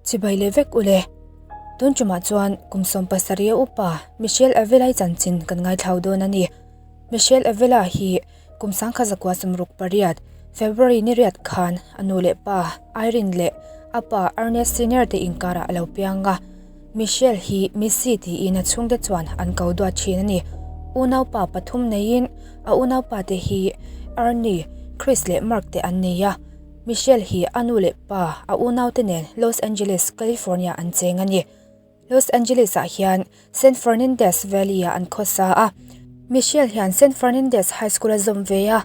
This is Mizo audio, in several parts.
Chibai leh vek ule. Tun tumah chuan kum 70 a upa Michelle Avila-i chanchin kan ngaithlau dawn a ni. Michelle Avila hi kum 1968, February ni riat khan a nu leh pa Irene leh a pa Ernest Senior te inkarah a lo piang a. Michelle hi Missy tiin a chhungte chuan an ko duat thin a ni. Unaupa pathum neiin a unaupa te hi Ernie, Chris leh Mark te an ni a. Michelle hi a nu leh pa a unaute nen Los Angeles, California an cheng a ni. Los Angeles ah hian San Fernandez Valley ah an khawsa a. Michelle hian San Fernandez High School a zawm ve a,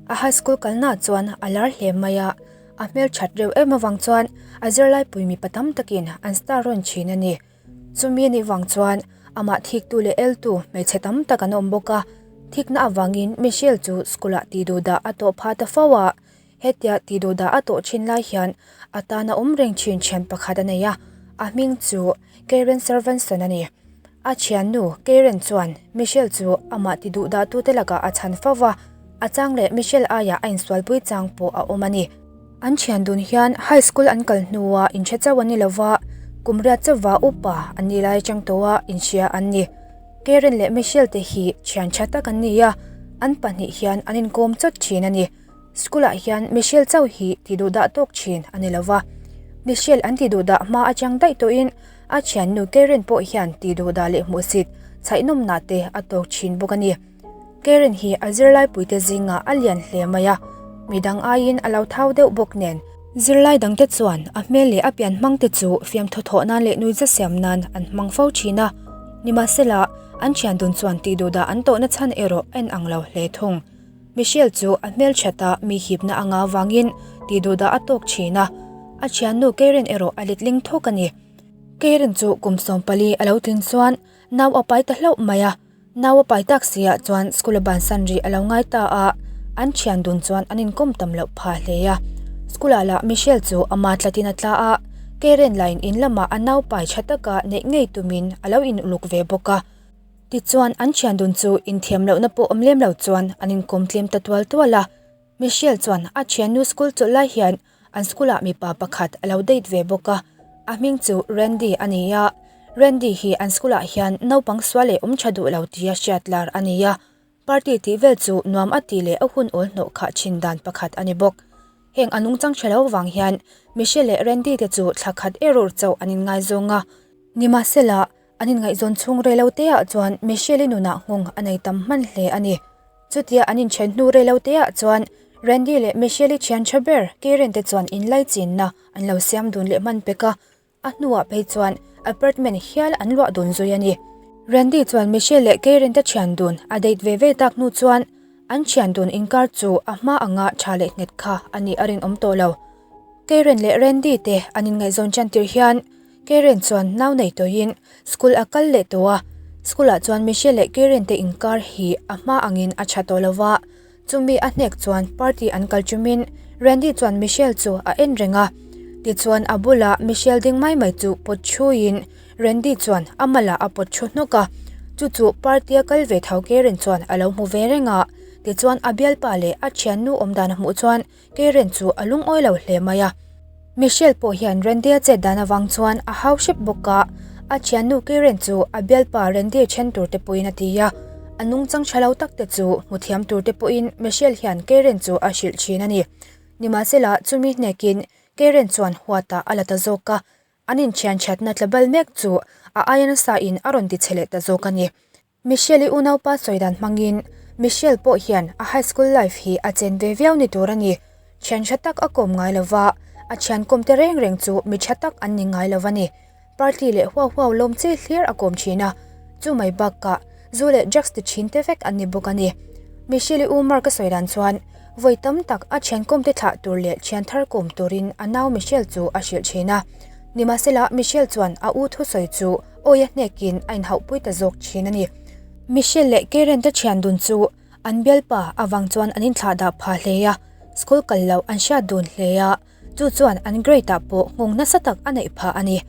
a high school kalnaah chuan a lar hle mai a, a hmelthat reuh em avang chuan a zirlaipui mipa tam takin an star rawn thin a ni. Chumi anih vang chuan amah thiktu leh eltu hmeichhe tam tak an awm bawk a, thikna avangin Michelle chu school ah tihduhdah a tawh phah ta fo a. Hetia tihduhdah a tawh thin lai hian a tana awm reng thin thian pakhat a nei a, a hming chu Karen Servanson a ni. A thiannu Karen chuan Michelle chu amah tiduhdahtute lakah a chhan fo va, a chang leh Michelle aiah a insualpui chang pawh a awm a ni. An thian dun hian high school an kal hnua inhre chauh an ni lo va, kum riat chauhva upa an nih lai atang tawha inhria an ni. Karen leh Michelle te hi thian tha tak an ni a, an pahnih hian an inkawm chawt thin a ni. School ah hian Michelle chauh hi ti duh dah tawk thin a ni lova. Michelle an ti duh dah hma atang daih tawhin a thiannu Karen pawh hian ti duh dah leh hmuhsit chhaihnawmnah te a tawk thin bawk a ni. Karen hi a zirlaipuite zingah a lian hle mai a, midang aiin a lo thau deuh bawk nen. Zirlai dangte chuan a hmel leh a pian hmangte chu fiamthaw thawh nan leh nuiza siam nan an hmang fo thin a. Nimahsela, an thiandun chuan tih duh dah an tawhna chhan erawh a inang lo hle thung. Michelle chu a hmelthat a mi hipna anga avangin tih duhdah a tawk thin a, a thiannu Karen erawh a letling thawk a ni. Karen chu kum 14 a lo tling chuan nau a pai ta hlauh mai a, nau a pai tak si ah chuan school a bansan rih a lo ngai ta a, an thian dun chuan an inkawm tam loh phah hle a. School ah lah Michelle chu ama tlatin a tla a, Karen lain in lamah a nau pai tha taka neih ngei tumin a lo in uluk ve bawk a. Tichuan, an thian dun chu inthiam lohna pawh awm lem lo chuan an inkawm tlem ta tual tual a. Michelle chuan a thiannu school chawlh lai hian an school ah mipa pakhat a lo date ve bawk a, a hming chu Randy a ni a. Randy hi an school ah hian naupang sual leh awm tha duh lo tia hriat lar a ni a. Party tih vel chu nuam a tih leh a hun awl hnawh khah thin dan pakhat a ni bawk. Heng a nungchang tha lo vang hian Michelle leh Randy te chu thla khat error chauh an inngaizawng a. Nimahsela, An inngaihzawn chhung rei lo teah chuan Michelle-i nunah nghawng a nei tam hman hle a ni. Chutia an inthen hnu rei lo teah chuan Randy leh Michelle-i thian tha ber Karen te chuan inlaichinna an lo siam dun leh hman pek a, a hnuah phei chuan apartment hial an luah dun zui a ni. Randy chuan Michelle leh Karen te thian dun a date ve ve tak hnu chuan an thian dun inkar chu a hma anga tha leh nghet kha a nih a rinawm tawh lo. Karen leh Randy te an inngaihzawn tan tir hian Karen chuan nau nei tawhin school a kal leh tawh a, school ah chuan Michelle leh Karen te inkar hi a hma angin a tha tawh lo va, chumi a hnek chuan party an kal chumin Randy chuan Michelle chu a en reng a, tichuan a bula Michelle ding mai mai chu pawt thuin Randy chuan a malah a pawt thu hnawk a, chu chu party a kal ve tho Karen chuan a lo hmu ve reng a, tichuan a bialpa leh a thiannu awmdan a hmuh chuan Karen chu a lungawi lo hle mai a. Michelle pawh hian Randy-a chet dan avang chuan a hau hrep bawk a, a thiannu Karen chu a bialpa Randy then tur te pawhin a ti a. A nungchang tha lo tak te chu hmu thiam tur te pawhin Michelle hian Karen chu a hrilh thin a ni. Nimahsela chumi hnekin Karen chuan huatah a la ta zawk a, an inthian thatna tlabal mek chu a aia nasa in a rawn ti chhe leh ta zawk a ni. Michelle-i unaupa sawi dan hmangin Michelle pawh hian a high school life hi a chen ve viau ni tur a ni. Thian tha tak a kawm ngai lo va, a thian kawmte reng reng chu mi tha tak an ni ngai lo a ni. Party leh huau huau lawm chi hlir a kawm thin a, chu mai bakah zu leh drugs ti thin te vek an ni bawk a ni. Michelle-i u Mark-a sawi dan chuan vawi tam tak a thian kawmte thlah tur leh thian thar kawm turin a nau Michelle chu a hrilh thin a. Nimahsela Michelle chuan a u thusawi chu Awi a hnekin a inhauhpui ta zawk thin a ni. Michelle leh Karen te thian dun chu an bialpa avang chuan an inthlah dah pha hle a, school kal loh an hriat dun hle a, chu chuan an grade ah pawh nghawng nasa tak a neih phah a ni.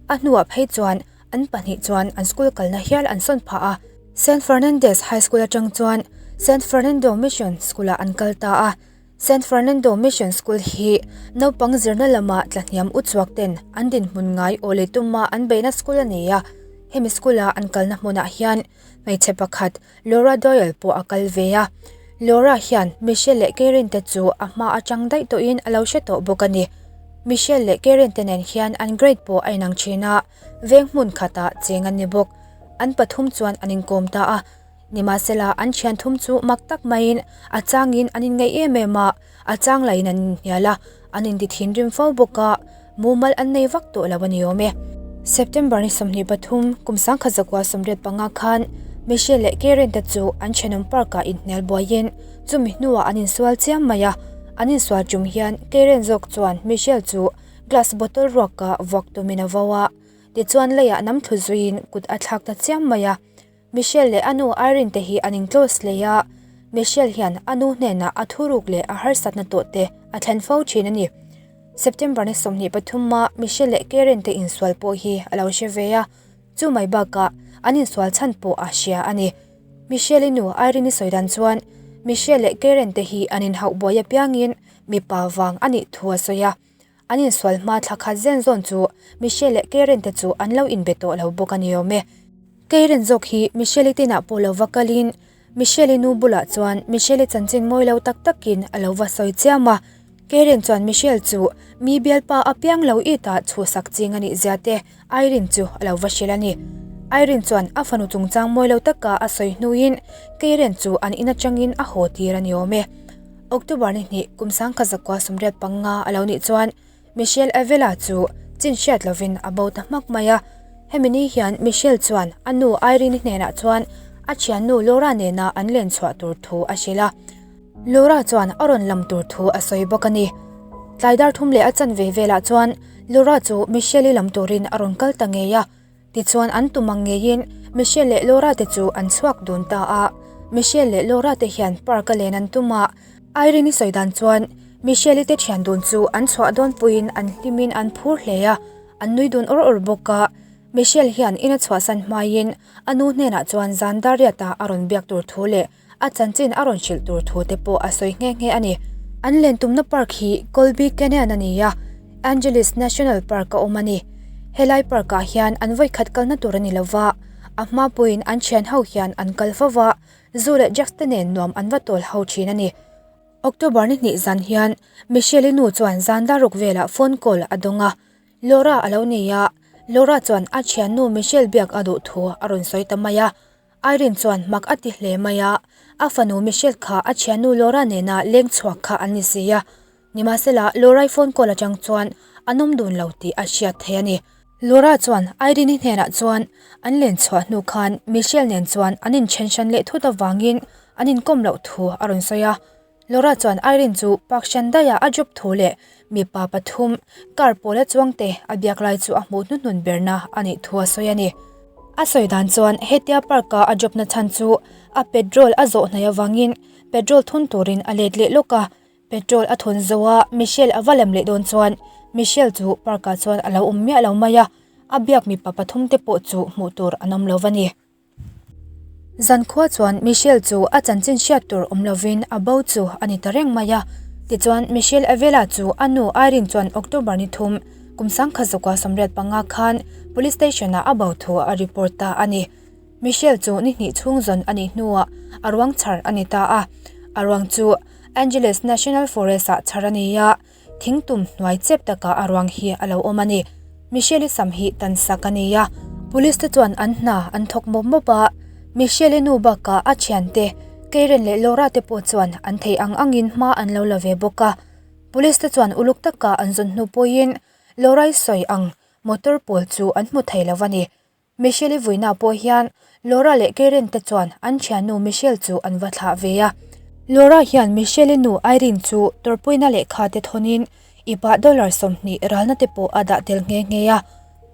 A hnuah phei chuan an pahnih chuan an school kalna hial an sawn phah a, San Fernandez High School atang chuan San Fernando Mission School ah an kal ta a. San Fernando Mission School hi naupang zirna lama tlahniam uchuak ten an dinhmun ngai aw leh tuma an beihna school a nei a. Hemi school-a an kalna hmunah hian hmeichhe pakhat Laura Doyle pawh a kal ve a. Laura hian Michelle leh Karen te chu a hma atang daih tawhin a lo hre tawh bawk a ni. Michelle leh Karen te nen hian an grade pawh a inang thin a, veng hmun khatah cheng an ni bawk. An pathum chuan an inkawm ta a. Nimahsela an thian thum chu mak tak maiin a changin an inngaih em em a, a chang lahin an inhnial a, an inti thinrim fo bawk a, mumal an nei vak tawh lo a ni awm e. September ni 23, kum 1985 khan Michelle leh Karen te chu an thenawm park ah inhnial buaiin chumi hnuah an insual chiam mai a, an insual tum hian Karen zawk chuan Michelle chu glass bottle ruaka vuak tumin a vo a, tichuan leiah nam thlu zuiin kut a thlak ta chiam mai a. Michelle leh a nu Irene te hi an in close hle a, Michelle hian a nu hnenah a thuruk leh a harsatna tawh te a thlen fo thin a ni. September ni 23 a Michelle leh Karen te insual pawh hi a lo hre ve a, chu mai bakah an insual chhan pawh a hria a ni. Michelle-i nu Irene-i sawi dan chuan Michelle leh Karen te hi an inhauh buai apiangin mipa vang a nih thu a sawi a. An insual hma thla khat zen zawn chu Michelle leh Karen te chu an lo inbe tawh lo bawk a ni awm e. Karen zawk hi Michelle-i tinah pawh lo va kalin Michelle-i nu bulah chuan Michelle-i chanchin mawi lo tak takin a lo va sawi chiam a. Karen chuan Michelle chu mi bialpa apiang lo it ah chhuhsak ching a nih zia te Irene chu a lo va hrilh a ni. Irene chuan a fanu chungchang mawi lo taka a sawi hnuin Karen chu an in atangin a haw tir a ni awm e. October ni hnih kum 1985 a lo nih chuan Michelle Avila chu chin hriat lovin a bo ta hmak mai a. Hemi ni hian Michelle chuan a nu Irene-i hnenah chuan a thiannu Laura nena an len chhuah tur thu a hrilh a. Laura chuan a rawn lam tur thu a sawi bawk a ni. Tlai dar thum leh a chanve velah chuan Laura chu Michelle-i lam turin a rawn kal ta ngei a. Tichuan an tum ang ngeiin Michelle leh Laura te chu an chhuak dun ta a. Michelle leh Laura te hian park a len an tum a. Irene-i sawi dan chuan Michelle-i te thian dun chu an chhuah dawn puiin an hlimin an phur hle a, an nui dun awr awr bawk a. Michelle hian in a chhuahsan hmaiin a nu hnenah chuan zan dar riatah a rawn biak tur thu leh a chanchin a rawn hrilh tur thu te pawh a sawi nghe nghe a ni. An len tumna park hi Colby Canyon a ni a, Angeles National Park a awm a ni. Helai park ah hian an vawikhat kalna tur a ni lova, a hma pawhin an thian ho hian an kal fo va, zu leh drugs te nen nuam an va tawl ho thin a ni. October ni hnih zan hian Michelle-i nu chuan zan daruk velah phone call a dawng a, Laura a lo nei a, Laura chuan a thiannu Michelle biak a duh thu a rawn sawi ta mai a. Irene chuan mak a ti hle mai a, a fanu Michelle kha a thiannu Laura nena leng chhuak kha an ni si a. Nimahsela, Laura-i phone call atang chuan an awm dun lo tih a hriat thei a ni. Laura chuan Irene-i hnenah chuan an len chhuah hnu khan Michelle nen chuan an inthen hran leh thut avangin an inkawm loh thu a rawn sawi a. Laura chuan Irene chu park hran daia a job thu leh mipa pathum car pawla chuangte a biak lai chu a hmuh hnuhnun berna a nih thu a sawi a ni. A sawi dan chuan hetia park-a a job na chhan chu a petrol a zawh hnaih avangin petrol thun turin a let leh lawk a, petrol a thun zo a Michelle a va lem leh dawn chuan Michelle chu park-ah chuan a lo awm miah lo mai a, a biak mipa pathum te pawh chu hmuh tur an awm lo va ni. Zankhua chuan Michelle chu a chanchin hriat tur awm lovin a bo chu a ni ta reng mai a. Tichuan, Michelle Avila chu a nu Irene chuan October ni thum, kum 1985 khan Police Station-ah a bo thu a report ta a ni. Michelle chu ni hnih chhung zawn a nih hnuah a ruang chhar a ni ta a. A ruang chu Angeles National Forest-ah chhar a ni a. Thingtum hnuai chep takah a ruang hi a lo awm a ni. Michelle-i sam hi tan sak a ni a, Police te chuan an hna an thawk mawp mawp a, Michelle-i nu bakah a thiante Karen leh Laura te pawh chuan an theih ang angin hma an lo la ve bawk a. Police te chuan uluk taka an zawn hnu pawhin Laura-i sawi ang motor pawl chu an hmu thei lo a ni. Michelle-i vuina pawh hian Laura leh Karen te chuan an thiannu Michelle chu an va thlah ve a. Laura hian Michelle-i nu Irene chu tawrhpuina lehkha te thawnin ipah dollar 20 ralna te pawh a dah tel nghe nghe a.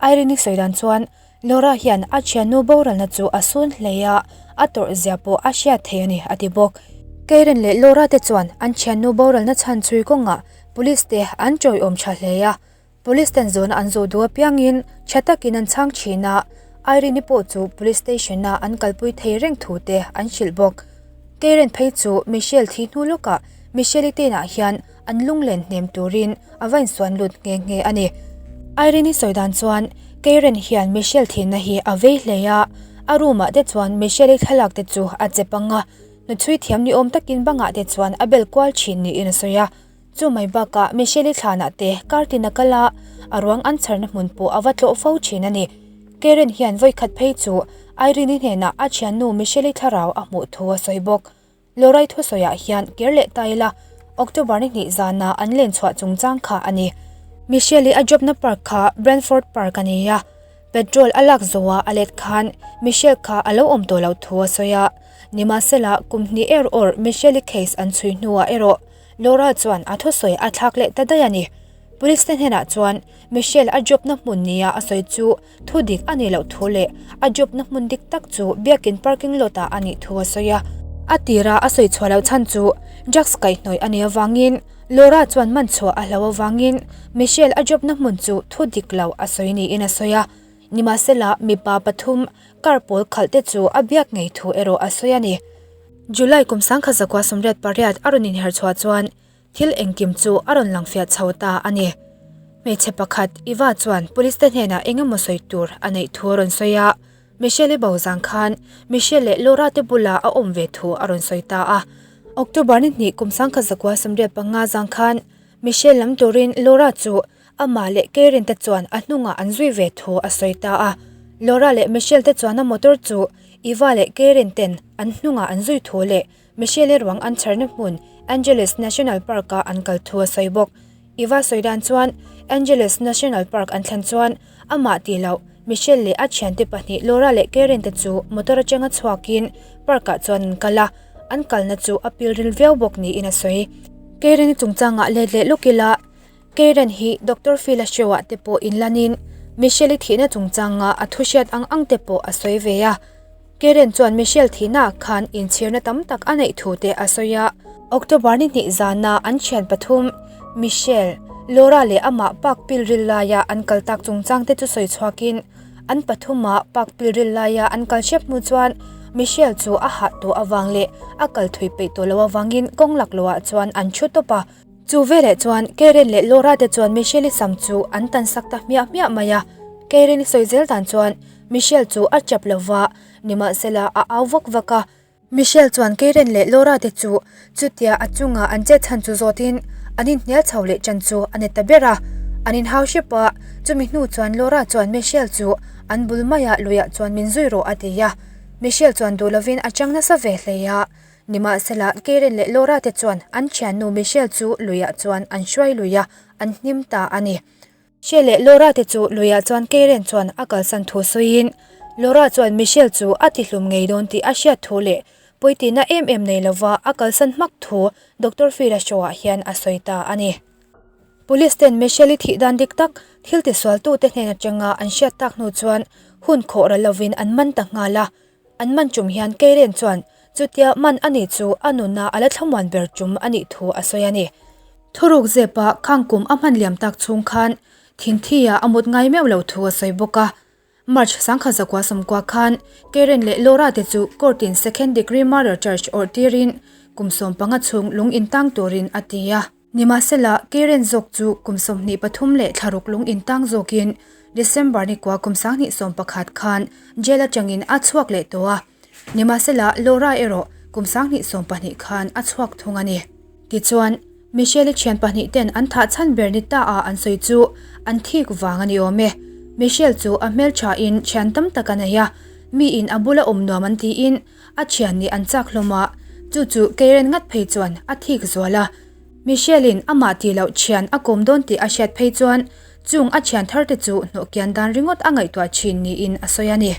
Irene-i sawi dan chuan Laura hian a thiannu boralna chu a sun hle a, a tawrh zia pawh a hriat thei a ni a ti bawk. Karen leh Laura te chuan an thiannu boralna chhan chhui kawngah police te an tawiawm tha hle a. Police ten zawhna an zawh duh apiangin tha takin an chhang thin a, Irene-i pawh chu Police Station-a an kalpui thei reng thu te an hrilh bawk. Karen phei chu Michelle thi hnu lawkah Michelle-i te inah hian an lunglen hnem turin a va insuan lut nghe nghe a ni. Irene-i sawi dan chuan Karen hian Michelle thihna hi a vei hle a, a room ah te chuan Michelle-i thlalak te chu a chep ang a, hnuchhui thiam ni awm takin bangah te chuan a bel kual thin niin a sawi a. Chu mai bakah Michelle-i thlanah te kar tin a kal a, a ruang an chharna hmun pawh a va tlawh fo thin a ni. Karen hian vawikhat phei chu Irene-i hnenah a thiannu Michelle-i thlarau a hmuh thu a sawi bawk. Lawrai thusawiah hian ker leh ta ila, October ni hnih zana an len chhuah chungchang kha a ni. Michelle-i a jobna park kha Branford Park a ni a, petrol a lak zawha a let khan Michelle kha a lo awm tawh loh thu a sawi a. Nimahsela, kum hnih er awr Michelle-i case an chhui hnuah erawh Laura chuan a thusawi a thlak leh ta daih a ni. Police te hnenah chuan Michelle a jobna hmun nia a sawi chu Thu dik a nih loh thu leh a job na hmun dik tak chu biakin parking lot ah a nih thu a sawi a. A tira a sawi chhuah loh chhan chu drugs kaihhnawih a nih avangin Laura chuan man chhuah a hlo avangin Michelle a job na hmun chu thu dik lo a sawi niin a sawi a. Nimahsela mipa pathum car pawl khalh te chu a biak ngei thu erawh a sawi a ni. July kum 1988 a rawn inher chhuah chuan Thil engkim chu a rawn lang fiah chho ta a ni. Hmeichhe pakhat, Eva chuan police te hnenah eng emaw sawi tur a neih thu a rawn sawi a. Michelle-i bo zang khan Michelle leh Laura te bula a awm ve thu a rawn sawi ta a. October ni hnih kum 1985 zang khan Michelle lam turin Laura chu amah leh Karen te chuan a hnungah an zui ve thu a sawi ta a. Laura leh Michelle te chuan a motor chu Eva leh Karen ten an hnungah an zui thu leh Michelle ruang an chharna hmun Angeles National Park-a an kal thu a sawi bawk. Iva sawi dan chuan Angeles National Park an thlen chuan amah tih loh Michelle leh a thiante pahnih Laura leh Karen te chu motor atanga chhuakin park-ah chuan an kal a, an kalna chu a pilril viau bawk niin a sawi. Karen-i chungchangah let leh lawk ila Karen hi Doctor Phil-a show-ah te pawh inlanin Michelle-i thihna chungchanga a thu hriat ang ang te pawh a sawi ve a. Karen chuan Michelle thihnaah khan inchhirna tam tak a neih thu te a sawi a. October ni hnih zana an thian pathum, Michelle, Laura leh amah park pilril laia an kal tak chungchang te chu sawi chhuakin an pathuma park pilril laia an kal hrep hnu chuan Michelle chu a hah tawh avang leh a kal thui peih tawh loh avangin kawng laklawhah chuan an thu tawp a. Chu veleh chuan Karen leh Laura te chuan Michelle-i sam chu an tan sak ta hmiah hmiah mai a. Karen-i sawi zel dan chuan Michelle chu a chap lo va, nimahsela a au vak vak a. Michelle chuan Karen leh Laura te chu chutia a chunga an chet chhan chu zawtin an inhnial chho leh chan chu a ni ta ber a. An inhau hrep a, chumi hnu chuan Laura chuan Michelle chu an bul maiah luiah chuan min zui rawh a ti a. Michelle chuan duh lovin a chang nasa ve hle a. Nimahsela, Karen leh Laura te chuan an thiannu Michelle chu luiah chuan an hruai lui a, an hnim ta a ni. Michelle leh Laura te chu luiah chuan Karen chuan a kalsan thu sawiin, Laura chuan Michelle chu a tihlum ngei dawn tih a hriat thu leh pawitihna em em nei lova a kalsan hmak thu Doctor Phil-a show-ah hian a sawi ta a ni. Police ten Michelle-i thih dan dik tak thil tisualtute hnen atanga an hriat tak hnu chuan hun khawh ral lovin an man ta nghal a. An man tum hian Keiren chuan chutia man a nih chu a nuna a la thlamuan ber tum a nih thu a sawi a ni. Thuruk zepa khang kum a hman liam tak chhung khan thingthia a mut ngai meuh loh thu a sawi bawk a. March 1990 khan Keiren leh Laura te chu court in second degree murder charge awrh tirin kum 15 chhung lung intang turin a ti a. Nimahsela, Keiren zawk chu kum 23 leh thlaruk lung intang zawkin December ni kua kum 2011 khan jail atangin a chhuak leh tawh a. Nimahsela, Laura erawh kum 2022 khan a chhuak thung a ni. Tichuan, Michelle-i thian pahnih ten an thah chhan ber ni ta a an sawi chu an thik vang a ni awm e. Michelle chu a hmelthain thian tam tak a nei a, miin a bula awm nuam an tiin a thian nih an chak hlawm a, chu chu Keiren ngat phei chuan a thik zual a. Michelle-in amah tih loh thian a kawm dawn tih a hriat phei chuan chung a thian thar te chu hnawh kian dan ringawt a ngaihtuah thin niin a sawi a ni.